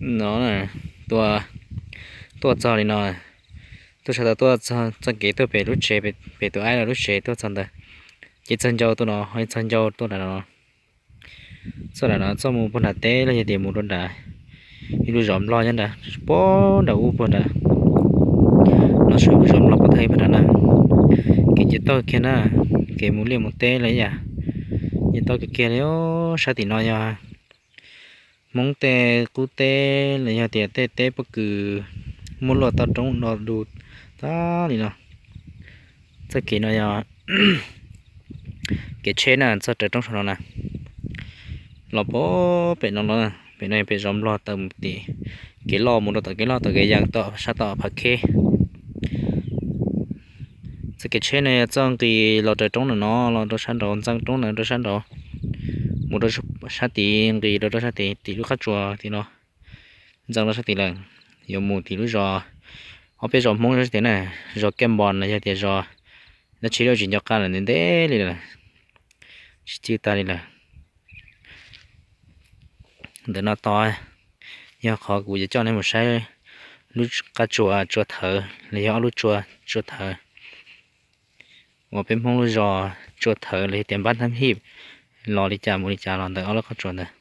no, tuaj txog li no, tuaj sab tod tuaj txog txoj kev tuaj pem lub tsev, pem tus aib lub tsev tuaj txog ntawd, ces txog ncau tuaj no, txog ncau tuaj nram no, txoj nram no txoj mus puag nram teb los yog tias mus rau nram ib lub zos nplog nyob nrad, puag nram ub puag nrad, los saum lub zos nplog puag thawj ib pab nrad na. Kev ncau toj kiag na, kev mus liaj mus teb los yam ncau toj kiag kiag li. Sab tim no yog Hmoob tej qub teb los yog tias tej teb pob kws muaj luaj toj roob no du tag li no. Txoj kev no yog kev tsheb na, txoj raws roob saum no na, los puag pem no los, pem no yog pem zos nplog taw mus tim kev loj mus rau tom kev loj tom kev yas tom sab tom Phav Kheb. Txoj kev tsheb no yog txoj nqis los raws roob ntawm no los rau sab nraud, ntxeev roob ntawd rau sab nraud, mus rau sab tid, nqis rau rau sab tid tim lub qab tsuas tim no, ntxeev rau sab tid lawm, yuav mus tim lub zos, ob peb zos Hmoob sab tid na, zos Kaj Npos los yog tias zos dab tsi lawm tsis nco qab lawm, ntev ntev li lawm, tsis cwj tag li lawm. Ntawm no tod yog qhov kuv yuav coj nej mus saib lub qab tsuas Tsua Thawv los yog ob lub tsua Tsua Thawv, uas peb Hmoob lub zos Tsua Thawv los yog tias npab thab hib los li cas mus li cas los ntawm ob lub qab tsuas ntawd.